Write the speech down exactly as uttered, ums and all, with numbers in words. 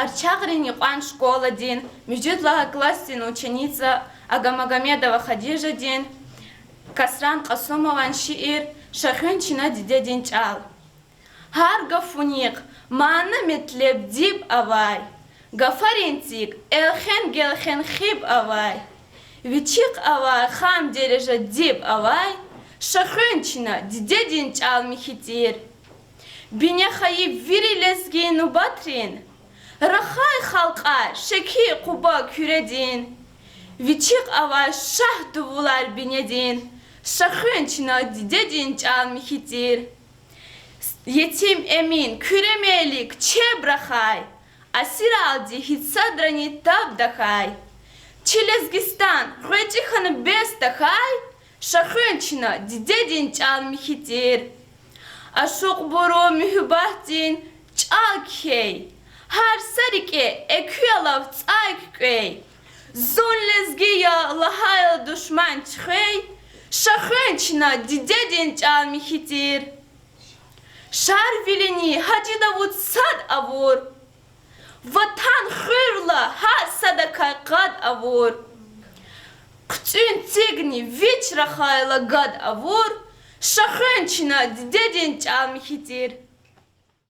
Арчагърин юкьван школадин муьжуьд лагьай классдин ученица Агамагомедова Хадижадин Касран Кьасумован шиир Ша хуьн чна дидедин чӀал. Гьар гафунихъ мана-метлеб диб авай, гафарин цик элхен-гелхен хиб авай, вичихъ авай хам-дережа диб авай, ша хуьн чна дидедин чӀал михьи тир. Бине хайи вири лезги нубатрин, рахай халкьар Шеки, Къуба, Куьредин, вичихъ авай шагь дувулар бинедин, ша хуьн чна дидедин чӀал михьи тир. Етим Эмин, Куьре Мелик, чеб рахай, асиралди гьич садрани таб тахьай. Чи Лезгистан гъвечӀи хьана бес тахьай, ша хуьн чна дидедин чӀал михьи тир. Ашукьбуру муьгьуьббатдин чӀал кхьей, гьар са рикӀе экуь алав цӀай куькӀвей. Зун лезги я лагьайла душман чуьхвей, ша хуьн чна дидедин чӀал михьи тир. Шарвилини Гьажи Давуд сад авур, ватан хуьрла гьар садакай къад авур. ХъуцӀуьн цигни вич рахайла гад авур, ша хуьн чна дидедин чӀал михьи тир.